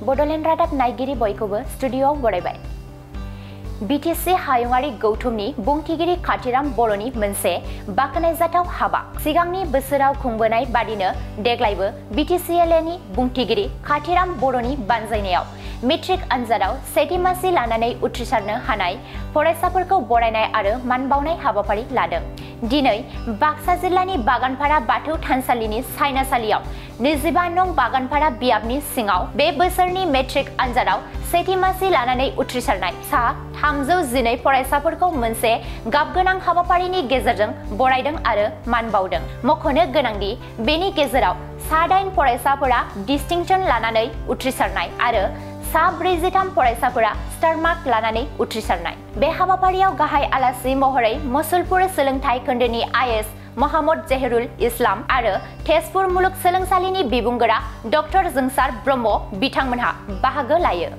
बडलेण्ड रादाब नायगिरि बयखौबो स्टुडिअआव बरायबाय। बीटीसी हायुङारि गौथुमनि बुंथिगिरि काथिराम बर'नि मोनसे बाखनायजाथाव हाबा। सिगांनि बोसोराव खुंबोनाय बादिनो देग्लायबो बीटीसीएलएनि बुंथिगिरि काथिराम बर'नि बानजायनायाव मेट्रिक आनजादाव सेथि मासि लानानै उथ्रिसारनो हानाय फरायसाफोरखौ बरायनाय आरो मान बावनाय हाबाफारि लादों। दिनै बाक्सा जिल्लानि बागानपारा बाथौ थानसालिनि सायनासालियाव 25 नं बागानपारा बियाबनि सिङाव बे बोसोरनि मेट्रिक आनजादाव सेथि मासि लानानै उथ्रिसारनाय सा 312 फरायसाफोरखौ मोनसे गाबगोनां हाबाफारिनि गेजेरजों बरायदों आरो मान बावदों। मख'नो गोनांदि बेनि गेजेराव सा 8 फरायसाफोरा डिस्टिंक्शन लानानै उथ्रिसारनाय आरो सा 43 फरायसाफोरा स्टार मार्क लानानै उथ्रिसारनाय। बे हाबाफारियाव गाहाय आलासि महरै मसुलपुर सोलोंथाइ खोन्दोनि आइएस मोहम्मद जहिरुल इस्लाम आरो तेजपुर मुलुगसोलोंसालिनि बिबुंगोरा डक्टर जोंसार ब्रह्म बिथांमोनहा बाहागो लायो।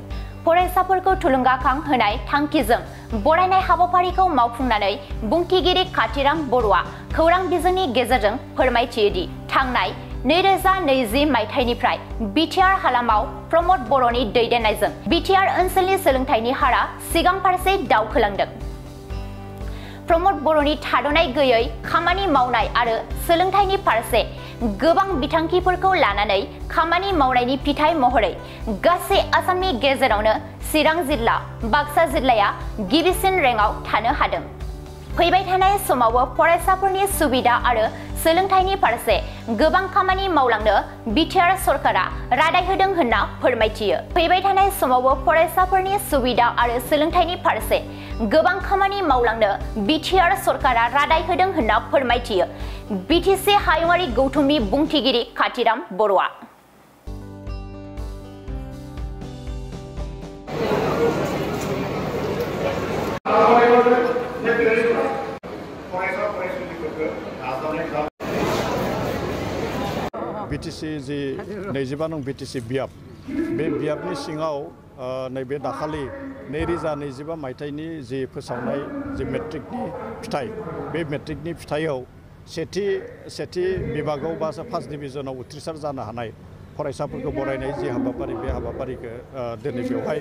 फरायसाफोरखौ थुलुंगाखां होनाय थांखिजों बरायनाय हाबाफारिखौ मावफुंनानै बुंथिगिरि काथिराम बर'आ खौरां बिजोंनि गेजेरजों फोरमायथियोदि थांनाय 2020 मायथाइनिफ्राय बिटिआर हालामाव प्रमद बर'नि दैदेननायजों बिटिआर ओनसोलनि सोलोंथाइनि हारा सिगां फारसे दावखोलांदों। प्रमद बर'नि थाद'नाय गैयै खामानि मावनाय आरो सोलोंथाइनि फारसे गोबां बिथांखिफोरखौ लानानै खामानि मावनायनि फिथाइ महरै गासै आसामनि गेजेरावनो चिरां जिल्ला बाक्सा जिल्लाया गिबिसिन रेंकआव थानो हादों। फैबाय थानाय समावबो फरायसाफोरनि सुबिदा आरो सोलोंथाइनि फारसे गोबां खामानि मावलांनो बिटिआर सरकारा रादाय होदों होनना फोरमायथियो। फैबाय थानाय समावबो फरायसाफोरनि सुबिदा आरो सोलोंथाइनि फारसे गोबां खामानि मावलांनो बिटिआर सरकारा रादाय होदों होनना फोरमायथियो बीटीसी हायुङारि गौथुमनि बुंथिगिरि काथिराम बर'आ। बीटीसी जी 25 नं बीटीसी बियाब बे बियाबनि सिङाव नैबे दाखालि 2025 मायथाइनि जि फोसावनाय जि मेट्रिकनि फिथाइ बे मेट्रिकनि फिथाइयाव सेथि बिभागाव बा फार्स्ट डिभिजनाव उथ्रिसार जानो हानाय फरायसाफोरखौ बरायनाय जि हाबाफारि बे हाबाफारिखौ दिनै बेवहाय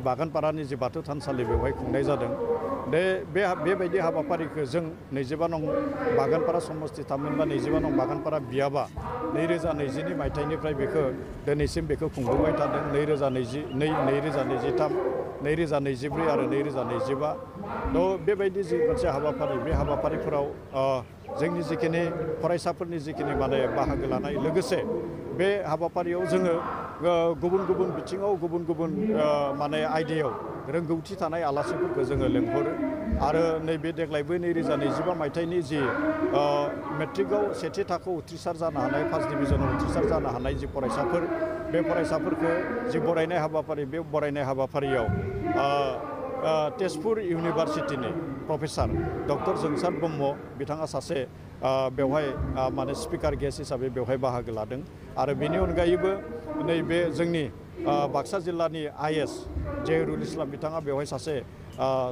बागानपारानि जि बाथौ थानसालि बेवहाय खुंनाय जादों। बेबायदि हाबाफारिखौ जों 25 नं बागानपारा समस्ति थामहिनबा 25 नं बागानपारा बियाबा 2022 मायथाइनिफ्राय बेखौ दिनैसिम बेखौ खुंबोबाय थादों। 2022, 2023, 2024 आरो 2025 बेबायदि जि मोनसे हाबाफारि बे हाबाफारिफोराव जोंनि जिखिनि फरायसाफोरनि जिखिनि माने बाहागो लानाय लोगोसे बे हाबाफारियाव जोङो गुबुन गुबुन बिथिङाव गुबुन गुबुन माने आयदायाव रोंगौथि थानाय आलासिफोरखौ जोङो लेंहरो आरो नैबे देग्लायबो 2025 मायथाइनि जि मेट्रिकआव सेथि थाखोआव उथ्रिसार जानो हानाय फार्स्ट डिभिजनाव उथ्रिसार जानो हानाय जि फरायसाफोर बे फरायसाफोरखौ जि बरायनाय हाबाफारि बे बरायनाय हाबाफारियाव तेजपुर इउनिभारसिटिनि प्रफेसर डक्टर जोंसार ब्रह्म बिथाङा सासे बेवहाय माने स्पिकार गेस्ट हिसाबै बेवहाय बाहागो लादों आरो बेनि अनगायैबो नैबे जोंनि बाक्सा जिल्लानि आइएस जहिरुल इस्लाम बिथाङा बेवहाय सासे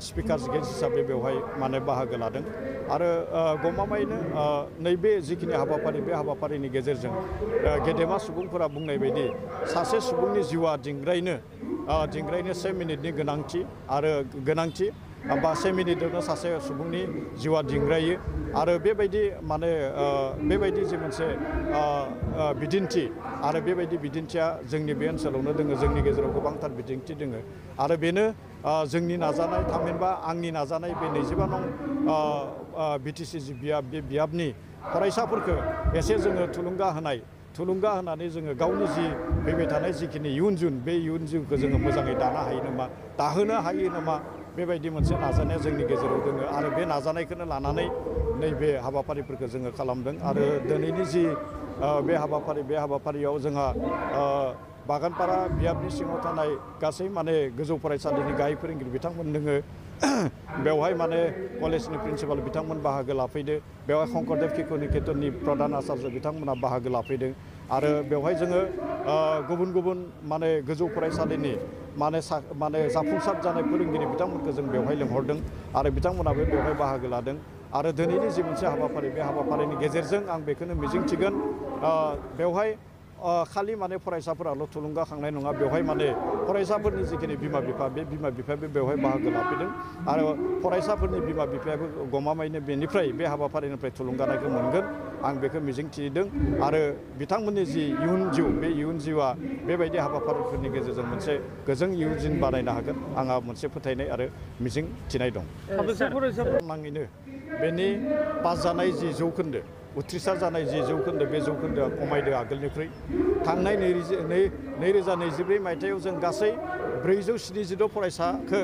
स्पिकार गेस्ट हिसाबै बेवहाय माने बाहागो लादों आरो गमामायैनो नैबे जिखिनि हाबाफारि बे हाबाफारिनि गेजेरजों गेदेमा सुबुंफोरा बुंनाय बायदि सासे सुबुंनि जिउआ दिंग्रायनो 1 मिनिटनि गोनांथि बा 1 मिनिटआवनो सासे सुबुंनि जिउआ दिंग्रायो आरो बेबायदि माने बेबायदि जे मोनसे बिदिन्थि आरो बेबायदि बिदिन्थिया जोंनि बे ओनसोलावनो दोङो। जोंनि गेजेराव गोबांथार बिदिन्थि दोङो आरो बेनो जोंनि नाजानाय थामहिनबा आंनि नाजानाय बे 25 नं बीटीसी जि बियाब बे बियाबनि फरायसाफोरखौ एसे जोङो थुलुंगा होनानै जोङो गावनि जि फैबाय थानाय जिखिनि इयुन बे इयुन जिउखौ जोङो मोजाङै दाहोनो हायो नामा बेबायदि मोनसे नाजानाया जोंनि गेजेराव दोङो आरो बे नाजानायखौनो लानानै नैबे हाबाफारिफोरखौ जोङो खालामदों आरो दिनैनि जि बे हाबाफारियाव जोंहा बागानपारा बियाबनि सिङाव थानाय गासै माने गोजौ फरायसालिनि गाहाय फोरोंगिरि बिथांमोन दोङो बेवहाय माने कलेजनि प्रिन्सिपाल बिथांमोन बाहागो लाफैदो बेवहाय शंकरदेव शिशु निकेतननि प्रधान आचार्य बिथांमोना बाहागो लाफैदों आरो बेवहाय जोङो गुबुन गुबुन माने गोजौ फरायसालिनि माने जाफुंसार जानाय फोरोंगिरि बिथांमोनखौ जों बेवहाय लेंहरदों आरो बिथांमोनाबो बेवहाय बाहागो लादों आरो दिनैनि जि मोनसे हाबाफारि बे हाबाफारिनि गेजेरजों आं बेखौनो मिजिंथिगोन बेवहाय खालि माने फरायसाफोराल' थुलुंगाखांनाय नङा बेवहाय माने फरायसाफोरनि जिखिनि बिमा बिफा बे बिमा बिफायाबो बेवहाय बाहागो लाफैदों आरो फरायसाफोरनि बिमा बिफायाबो गमामायैनो बेनिफ्राय बे हाबाफारिनिफ्राय थुलुंगानायखौ मोनगोन आं बेखौ मिजिंथिदों आरो बिथांमोननि जि इयुन जिउ बे इयुन जिउआ बेबायदि हाबाफारिफोरनि गेजेरजों मोनसे गोजों इयुन जिउ बानायनो हागोन आंहा मोनसे फोथायनाय आरो मिजिं थिनाय दं। नाङैनो बेनि पास जानाय जि जौखोन्दो उथ्रिसार जानाय जि जौखोन्दो बे जौखोन्दोआ खमायदों आगोलनिख्रुइ थांनाय 2024 मायथाइयाव जों गासै 476 फरायसाखौ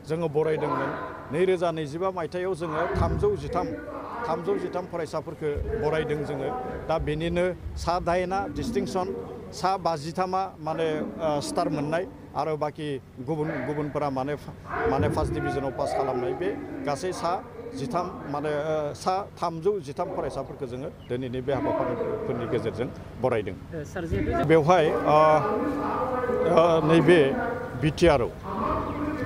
जोङो बरायदोंमोन 2025 मायथाइयाव जोङो 313 फरायसाफोरखौ बरायदों जोङो दा बेनिनो सा 8 डिस्टिंसन सा 53 माने स्टार मोननाय आरो बाखि गुबुनफोरा माने फार्स्ट डिभिजनाव पास खालामनाय बे गासै सा 313 फरायसाफोरखौ जोङो दिनैनि बे हाबाफारिफोरनि गेजेरजों बरायदों। बेवहाय नैबे बिटिआरआव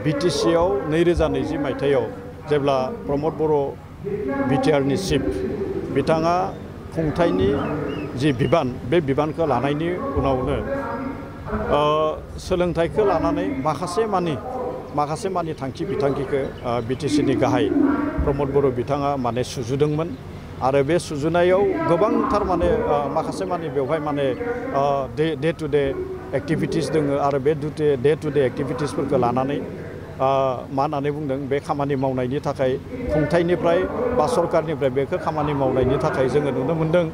बिटिसिआव 2020 मायथाइयाव जेब्ला प्रमद बर' बिटिआरनि चिफ बिथाङा खुंथायनि जि बिबान बे बिबानखौ लानायनि उनावनो सोलोंथाइखौ लानानै माखासे मानि थांखि बिथांखिखौ बिटिसिनि गाहाय प्रमद बर' बिथाङा माने सुजुदोंमोन आरो बे सुजुनायाव गोबांथार माने माखासे मानि बेवहाय माने डे टु डे एक्टिभिटिस दोङो आरो बे डे टु डे एक्टिभिटिसफोरखौ लानानै मा होननानै बुंदों बे खामानि मावनायनि थाखाय खुंथायनिफ्राय बा सरकारनिफ्राय बेखौ खामानि मावनायनि थाखाय जोङो नुनो मोन्दों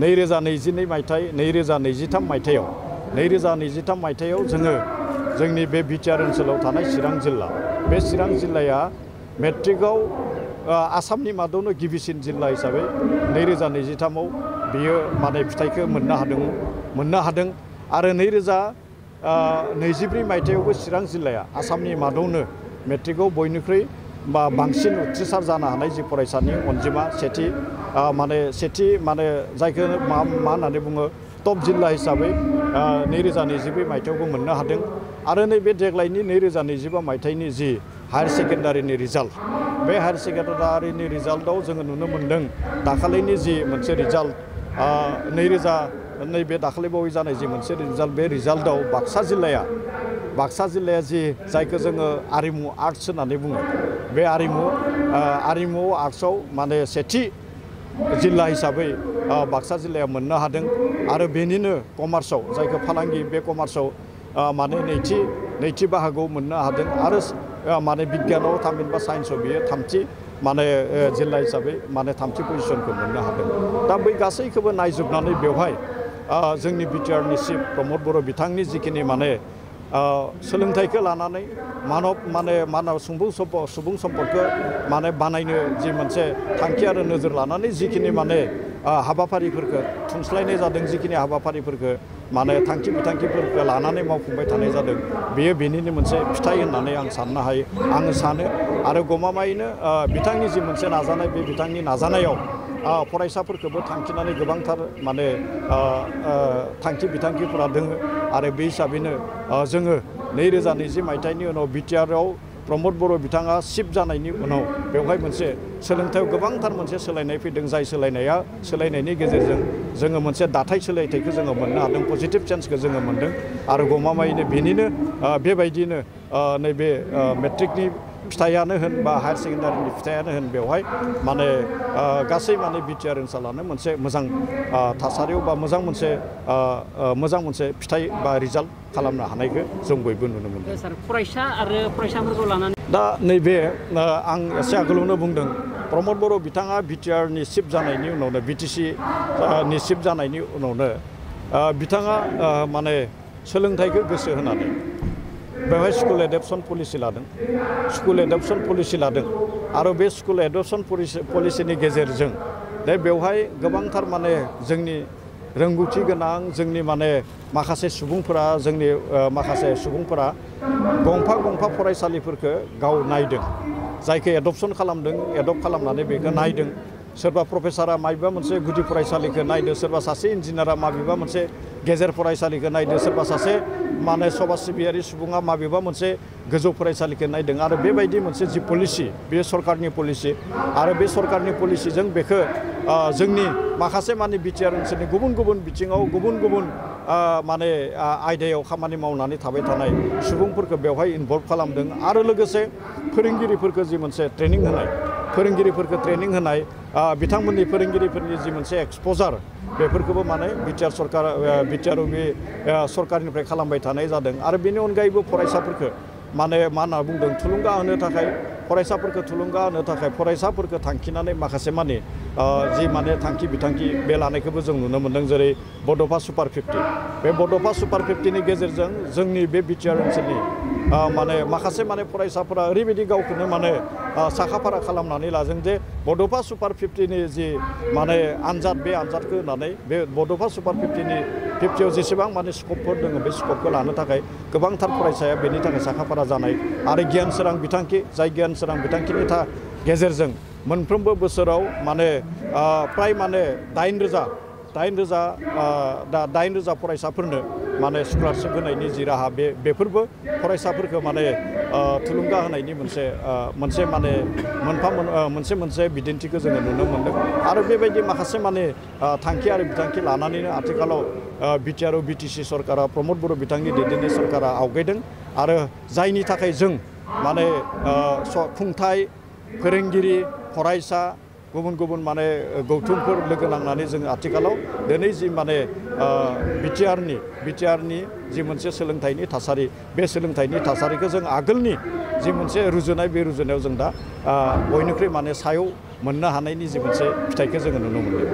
2023 मायथाइयाव जोङो जोंनि बे बिटिआर ओनसोलाव थानाय चिरां जिल्ला बे चिरां जिल्लाया मेट्रिकआव आसामनि मादावनो गिबिसिन जिल्ला हिसाबै 2023आव बियो माने फिथाइखौ मोननो हादों आरो 2024 मायथाइयावबो चिरां जिल्लाया आसामनि मादावनो मेट्रिकआव बयनिख्रुइ बांसिन उथ्रिसार जानो हानाय जि फरायसानि अनजिमा सेथि माने जायखौ मा होननानै बुङो टप जिल्ला हिसाबै 2024 मायथाइयावबो मोननो हादों आरो नैबे देग्लायनि 2025 मायथाइनि जि हायार सेकेन्डारिनि रिजाल्ट बे हायार सेकेन्डारिनि रिजाल्टआव जोङो नुनो मोन्दों दाखालिनि जि मोनसे रिजाल्ट नैबे दाखालिबावै जानाय जि मोनसे रिजाल्ट बे रिजाल्टआव बाक्सा जिल्लाया जि जायखौ जोङो आरिमु आर्ट्स होननानै बुङो बे आरिमु आर्ट्सआव माने सेथि जिल्ला हिसाबै बाक्सा जिल्लाया मोननो हादों आरो बेनिनो कमार्सआव जायखौ फालांगि बे कमार्सआव माने नैथि बाहागोआव मोननो हादों आरो माने बिगियानाव थामहिनबा साइन्सआव बियो थामथि माने जिल्ला हिसाबै माने थामथि पजिशनखौ मोननो हादों दा बै गासैखौबो नायजोबनानै बेवहाय जोंनि बिटिआरनि चिफ प्रमद बर' बिथांनि जिखिनि माने सोलोंथाइखौ लानानै मानव सुबुं सम्पदखौ माने बानायनो जि मोनसे थांखि आरो नोजोर लानानै जिखिनि माने हाबाफारिफोरखौ थुनस्लायनाय जादों जिखिनि हाबाफारिफोरखौ माने थांखि बिथांखिफोरखौ लानानै मावफुंबाय थानाय जादों बेयो बेनिनो मोनसे फिथाइ होननानै आं सानो आरो गमामायैनो बिथांनि जि मोनसे नाजानाय बे बिथांनि नाजानायाव फरायसाफोरखौबो थांखिनानै गोबांथार माने थांखि बिथांखिफोरा दोङो आरो बे हिसाबैनो जोङो 2020 मायथाइनि उनाव बिटिआरआव प्रमद बर' बिथाङा चिफ जानायनि उनाव बेवहाय मोनसे सोलोंथायाव गोबांथार मोनसे सोलायनाय फैदों जाय सोलायनायनि गेजेरजों जोङो मोनसे दाथाय सोलायथायखौ जोङो मोननो हादों पजिटिभ चेन्जखौ जोङो मोनदों आरो गमामायैनो बेनिनो बेबायदिनो नैबे मेट्रिकनि फिथाइयानो होन बा हायार सेकेन्डारिनि फिथाइयानो होन बेवहाय माने गासै माने बिटिआर ओनसोलानो मोनसे मोजां थासारियाव बा मोजां मोनसे फिथाइ बा रिजाल्ट खालामनो हानायखौ जों बयबो नुनो मोनदों। सार फरायसा आरो फरायसाफोरखौ लानानै दा नैबे आं एसे आगोलावनो बुंदों प्रमद बर' बिथाङा बिटिआरनि चिफ जानायनि उनावनो बिटिसिनि चिफ जानायनि उनावनो बिथाङा माने सोलोंथाइखौ गोसो होनानै बेवहाय स्कुल एडप्शन पलिसि लादों आरो बे स्कुल एडप्शन पलिसिनि गेजेरजों दा बेवहाय गोबांथार माने जोंनि रोंगौथि गोनां जोंनि माने माखासे सुबुंफोरा गंफा फरायसालिफोरखौ गाव नायदों जायखौ एडप्ट खालामनानै बेखौ नायदों सोरबा प्रफेसारा माबेबा मोनसे गुदि फरायसालिखौ नायदों सोरबा सासे इन्जिनियारा माबेबा मोनसे गेजेर फरायसालिखौ नायदों सोरबा सासे माने समाज सिबियारि सुबुङा माबेबा मोनसे गोजौ फरायसालिखौ नायदों आरो बेबायदि मोनसे जि पलिसि बे सरकारनि पलिसि आरो बे सरकारनि पलिसिजों बेखौ जोंनि माखासे माने बिटिआर ओनसोलनि गुबुन गुबुन बिथिङाव गुबुन गुबुन माने आयदायाव खामानि मावनानै थाबाय थानाय सुबुंफोरखौ बेवहाय इनभल्भ खालामदों आरो लोगोसे फोरोंगिरिफोरखौ जि मोनसे ट्रेनिं होनाय फोरोंगिरिफोरखौ ट्रेनिं होनाय बिथांमोननि फोरोंगिरिफोरनि जि मोनसे एक्सप'जार बेफोरखौबो माने बिटिआर सरकार बिटिआर बे सरकारनिफ्राय खालामबाय थानाय जादों आरो बेनि अनगायैबो फरायसाफोरखौ माने मा होनना बुंदों थुलुंगा होनो थाखाय फरायसाफोरखौ थुलुंगा होनो थाखाय फरायसाफोरखौ थांखिनानै माखासे माने जि माने थांखि बिथांखि बे लानायखौबो जों नुनो मोन्दों जेरै बड'फा सुपार 50 बे बड'फा सुपार 50नि गेजेरजों जोंनि बे बिटिआर ओनसोलनि माने माखासे माने फरायसाफोरा ओरैबायदि गावखौनो माने साखाफारा खालामनानै लादों जे बड'फा सुपार 50नि जि माने आनजाद बे आनजादखौ होनानै बे बड'फा सुपार 50आव जेसेबां माने स्कपफोर दङ बे स्कपखौ लानो थाखाय गोबांथार फरायसाया बेनि थाखाय साखाफारा जानाय आरो गियान सोरां बिथांखि जाय गियान सोरां बिथांखिनि गेजेरजों मोनफ्रोमबो बोसोराव माने प्राय माने 8,000 फरायसाफोरनो माने स्कलारशिप होनायनि जि राहा बेफोरबो फरायसाफोरखौ माने थुलुंगा होनायनि मोनसे माने मोनसे बिदिन्थिखौ जोङो नुनो मोन्दों आरो बेबायदि माखासे माने थांखि आरो बिथांखि लानानैनो आथिखालाव बिटिआर बिटिसि सरकारा प्रमद बर' बिथांनि दैदेननाय सरकारा आवगायदों आरो जायनि थाखाय जों माने खुंथाय फोरोंगिरि फरायसा गुबुन गुबुन माने गौथुमफोर लोगो नांनानै जों आथिखालाव दिनै जि माने बिटिआरनि जि मोनसे सोलोंथाइनि थासारि बे सोलोंथाइनि थासारिखौ जों आगोलनि जि मोनसे रुजुनाय बे रुजुनायाव जों दा बयनिख्रुइ माने सायाव मोननो हानायनि जि मोनसे फिथाइखौ जोङो नुनो मोनदों।